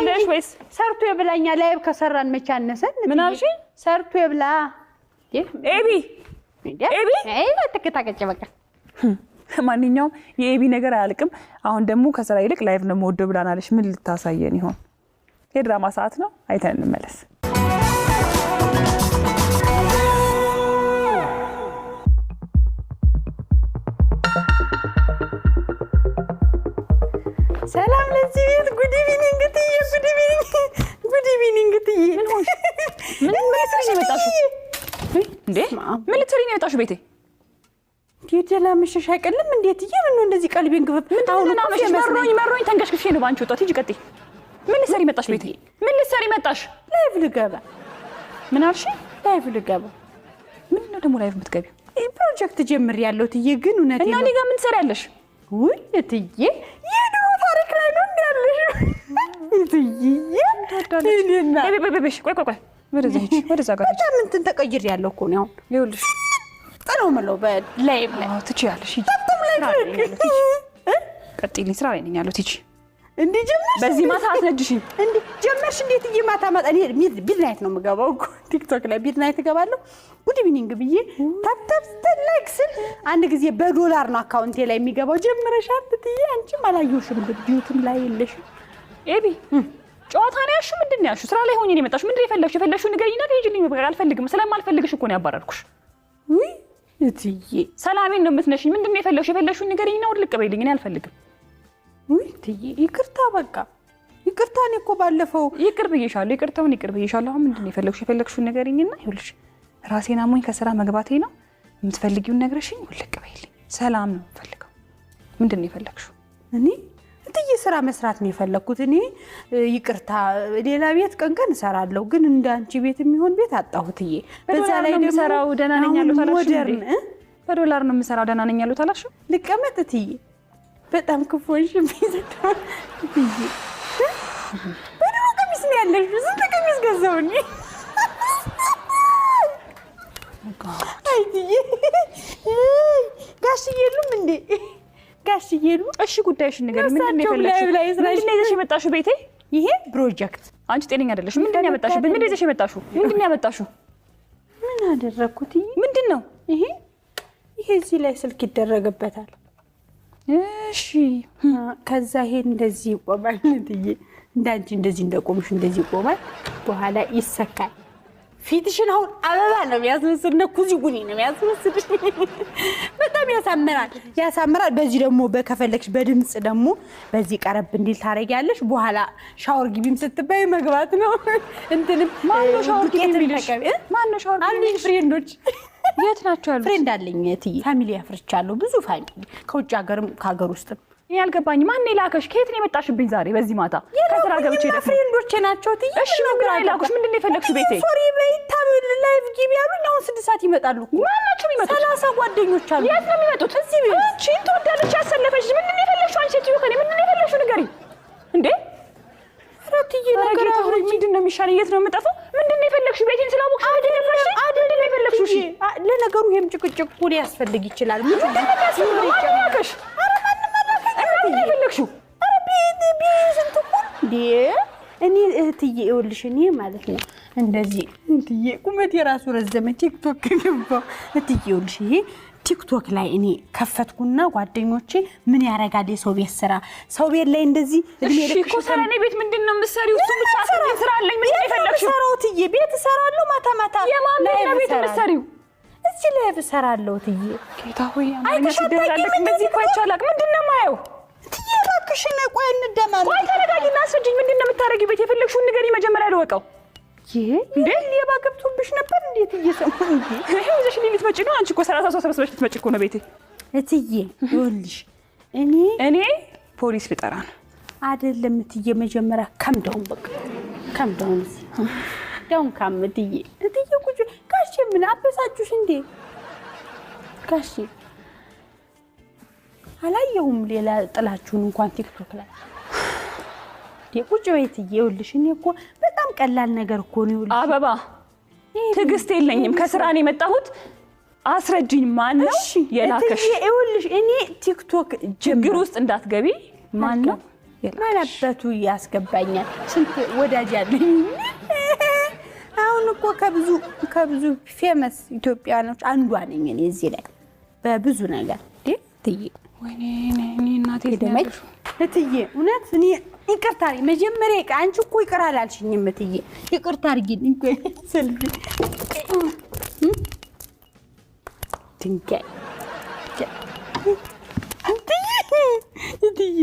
ትሰሪያለሽ ወይስ ሰርቶ የብላኛ? Live ከሰራን መቼ አነሰን? ምን አልሽኝ? ሰርቶ የብላ። ኤቢ ኤቢ ትከታቀጭ በቃ። ማንኛውም የኤቢ ነገር አያልቅም። አሁን ደግሞ ከስራ ይልቅ live ነው የምወደው ብላናለች። ምን ልታሳየን ይሆን? የድራማ ሰዓት ነው። አይተን እንመለስ። ሰላም ለዚህ ቤት። Good evening ትዬ፣ good evening፣ good evening ትዬ። ምን ሆንሽ? ምን ልትሰሪ ነው የመጣሽው? እንዴ ምን ልትሰሪ ነው የመጣሽው ቤቴ? ደህና መሸሽ አይቀልም እንዴ ትዬ? ምነው እንደዚህ ቀልቤን ግፍፍ? አሁን መሮኝ መሮኝ ተንገሽግሼ ነው በአንቺ ወጣት። ሂጂ ቀጥይ። ምን ልትሰሪ መጣሽ ቤቴ? ምን ልትሰሪ መጣሽ? Live ልገባ። ምን አልሽ? Live ልገባ። ምንድን ነው ደግሞ live የምትገቢው? ፕሮጀክት ጀምሬያለሁ ትዬ። ግን እውነቴን እና ነው። እኔ ጋር ምን ትሰሪያለሽ? ውይ እትዬ የድሮ ታሪክ ላይ ነው እንዳለሽ እትዬ። እኔና ቆይ ቆይ ቆይ፣ ወደዛ ሂጂ፣ ወደዛ ጋር ሂጂ። በጣም እንትን ተቀይሬያለሁ እኮ ነው አሁን። ይኸውልሽ ጥሩ የምለው በ live ላይ አዎ ትችያለሽ። ሂጂ፣ ስራ ላይ ነኝ ያለሁት። ሂጂ ቀጥይልኝ፣ ስራ ላይ ነኝ ያለሁት። ሂጂ። እንዲህ ጀመርሽ? በዚህ ማታ አትነጅሽኝ። እንዲህ ጀመርሽ? እንዴት እዬ ማታ ማታ እኔ midnight ነው የምገባው እኮ ቲክቶክ ላይ midnight እገባለሁ። Good evening ብዬ tap tap like ስል አንድ ጊዜ በዶላር ነው አካውንቴ ላይ የሚገባው። ጀምረሻል እትዬ? አንቺም አላየሁሽም፣ duet ም ላይ የለሽም። ኤቢ ጨዋታ ነው ያልሽው? ምንድን ነው ያልሽው? ስራ ላይ ሆኜ ነው የመጣሽው። ምንድን ነው የፈለግሽው? የፈለግሽውን ንገሪኝና ትሄጂልኝ። በቃ አልፈልግም። ስለማልፈልግሽ እኮ ነው ያባረርኩሽ። ውይ እትዬ ሰላሜን ነው የምትነሽኝ። ምንድን ነው የፈለግሽው? የፈለግሽውን ንገሪኝና ውልቅ በይልኝ። እኔ አልፈልግም። ውይ እትዬ ይቅርታ፣ በቃ ይቅርታ። እኔ እኮ ባለፈው ይቅር ብዬሻለሁ። ይቅርታውን ይቅር ብዬሻለሁ። አሁን ምንድን ነው የፈለግሽው? የፈለግሽውን ንገሪኝና ይኸውልሽ ራሴን አሞኝ ከስራ መግባቴ ነው። የምትፈልጊውን ነግረሽኝ ውልቅ በይልኝ። ሰላም ነው የምፈልገው። ምንድን ነው የፈለግሽው? እኔ እትዬ ስራ መስራት ነው የፈለግኩት። እኔ ይቅርታ፣ ሌላ ቤት ቀን ቀን እሰራለሁ፣ ግን እንደ አንቺ ቤት የሚሆን ቤት አጣሁ እትዬ። በዛ ላይ ነው ደግሞ የምሰራው ደህና ነኝ ያሉት አላልሽም modern እንዴ? በዶላር ነው የምሰራው ደህና ነኝ ያሉት አላልሽም? ልቀመጥ እትዬ? በጣም ክፉ ሆንሽብኝ እትዬ። በድሮ ቀሚስ ነው ያለሽው። ስንት ቀሚስ ገዛሁ እኔ። አይ እትዬ ጋሽዬ የሉም እንዴ? ጋሽዬ የሉም? እሺ ጉዳይሽን ንገሪኝ። ምንድን ነው እሳቸውም የፈለግሽው? ላይ ላይ ምንድን ነው ይዘሽ የመጣሽው ቤቴ? ይሄ ፕሮጀክት። አንቺ ጤነኛ አይደለሽም። ምንድን ነው ያመጣሽው? ምንድን ነው ይዘሽ የመጣሽው? ምንድን ነው ያመጣሽው? ምን አደረግኩት? ምንድን ነው ይሄ? ይሄ እዚህ ላይ ስልክ ይደረግበታል። እሺ ከዛ ይሄ እንደዚህ ይቆማል እትዬ። እንዳንቺ እንደዚህ እንደቆምሽ እንደዚህ ይቆማል። በኋላ ይሰካል። ፊትሽን አሁን አበባ ነው የሚያስመስል፣ እነ ኩዚ ጉኒ ነው የሚያስመስልሽ። በጣም ያሳምራል፣ ያሳምራል። በዚህ ደግሞ በከፈለግሽ በድምፅ ደግሞ በዚህ ቀረብ እንዲል ታደርጊያለሽ። በኋላ ሻወር ግቢም ስትባይ መግባት ነው። እንትንም ማነው ሻወር ግቢ ዱቄትም የሚልሽ? ተቀቢ። ማነው ሻወር ግቢ አሉኝ የሚልሽ? Friend ኦች። የት ናቸው ያሉት? Friend አለኝ እትዬ። Family አፍርቻለሁ፣ ብዙ family ከውጭ ሀገርም ከሀገር ውስጥም። እኔ ያልገባኝ ማን የላከሽ? ከየት ነው የመጣሽብኝ ዛሬ በዚህ ማታ? ከስራ ገብቼ የላኩኝና ደግሞ Friend ኦቼ ናቸው እትዬ። እሺ ምን ብለው የላኩሽ? ምንድን ነው የፈለግሽው ቤቴ? Sorry በይ ታብል live ግቢ ያሉኝ። አሁን 6 ሰዓት ይመጣሉ እኮ። ማን ናቸው የሚመጡት? 30 ጓደኞች አሉ። የት ነው የሚመጡት? እዚህ ቤት። አንቺን ትወዳለች ያሰለፈሽ። ምንድን ነው የፈለግሽው? አንቺ ሴትዮ ከእኔ ምንድን ነው የፈለግሽው? ንገሪኝ እንዴ። ኧረ እትዬ ነገር ጌታ ሆይ ምንድን ነው የሚሻለኝ? የት ነው የምጠፋው? ምንድን ነው የፈለግሽው? ቤቴን ስላወቅሽ ነው የደፈርሽኝ? ምንድን ነው የፈለግሽው? እሺ ለነገሩ ይሄም ጭቅጭቅ እኮ ሊያስፈልግ ይችላል። ምንድን ነው የሚያስፈልገው? ማን የላከሽ? ኧረ ማንም አላከኝም። እና ምንድን ነው የፈለግሽው? ኧረ ስንት እኮ እንዴ! እኔ እህትዬ ይኸውልሽ እኔ ማለት ነው እንደዚህ እህትዬ ቁመት የራሱ ረዘመ። ቲክቶክ ገባሁ እህትዬ ይኸውልሽ ይሄ ቲክቶክ ላይ እኔ ከፈትኩና ጓደኞቼ ምን ያደርጋል የሰው ቤት ስራ ሰው ቤት ላይ እንደዚህ እድሜ እሺ ልክሽ እኮ ስራ እኔ ቤት ምንድን ነው የምትሰሪው? እሱ ብቻ አስረኝ፣ ስራ አለኝ። ምንድን ነው የፈለግሽው? የምሰራው እትዬ ቤት እሰራለሁ ማታ ማታ። የማን ቤት ነው Live ቤት የምትሰሪው? እዚህ live እሰራለሁ እትዬ። ጌታ ሆይ አማርኛ አይተሽ ሲደበላለቅ አታውቂም? እንደዚህ እኮ አይቼ አላውቅም። ምንድን ነው የማየው? እትዬ እባክሽን ቆይ እንደማመጥ። ቆይ ተረጋጊና አስረጂኝ። ምንድን ነው የምታደርጊው ቤት? የፈለግሽውን ንገሪኝ መጀመሪያ ልወቀው። ይሄ እንዴ ሌባ ገብቶብሽ ነበር እንዴት እየሰማሁ እንዴ? ይሄው ይዘሽልኝ ልትመጪ ነው አንቺ እኮ 30 ሰው ሰብስበሽ ልትመጪ እኮ ነው ቤቴ። እትዬ ይኸውልሽ እኔ እኔ ፖሊስ ልጠራ ነው። አይደለም እትዬ መጀመሪያ calm down በቃ calm down down calm እትዬ እትዬ ቁጭ ጋሼ ምን አበሳጩሽ እንዴ ጋሼ? አላየሁም ሌላ ጥላችሁን እንኳን ቲክቶክ ላይ ቁጭ በይ እትዬ። ይኸውልሽ እኔ እኮ በጣም ቀላል ነገር እኮ ነው። ይኸውልሽ አበባ ትዕግስት የለኝም። ከስራ ነው የመጣሁት። አስረጂኝ፣ ማን ነው የላከሽ? እትዬ ይኸውልሽ እኔ ቲክቶክ ችግር ውስጥ እንዳትገቢ። ማን ነው ማናበቱ ያስገባኛል። ስንት ወዳጅ አለኝ። አሁን እኮ ከብዙ famous ኢትዮጵያኖች አንዷ ነኝ እኔ እዚህ ላይ በብዙ ነገር እንዴ እትዬ። ወይኔ እኔ እናቴ የት ነው ደመኝ ያለሽው? እትዬ እውነት እኔ ይቅርታ አድርጊ። መጀመሪያ አንቺ እኮ ይቅር አላልሽኝም እትዬ፣ ይቅርታ አድርጊልኝ። ቆይ ስልክ ድንጋይ እትዬ እትዬ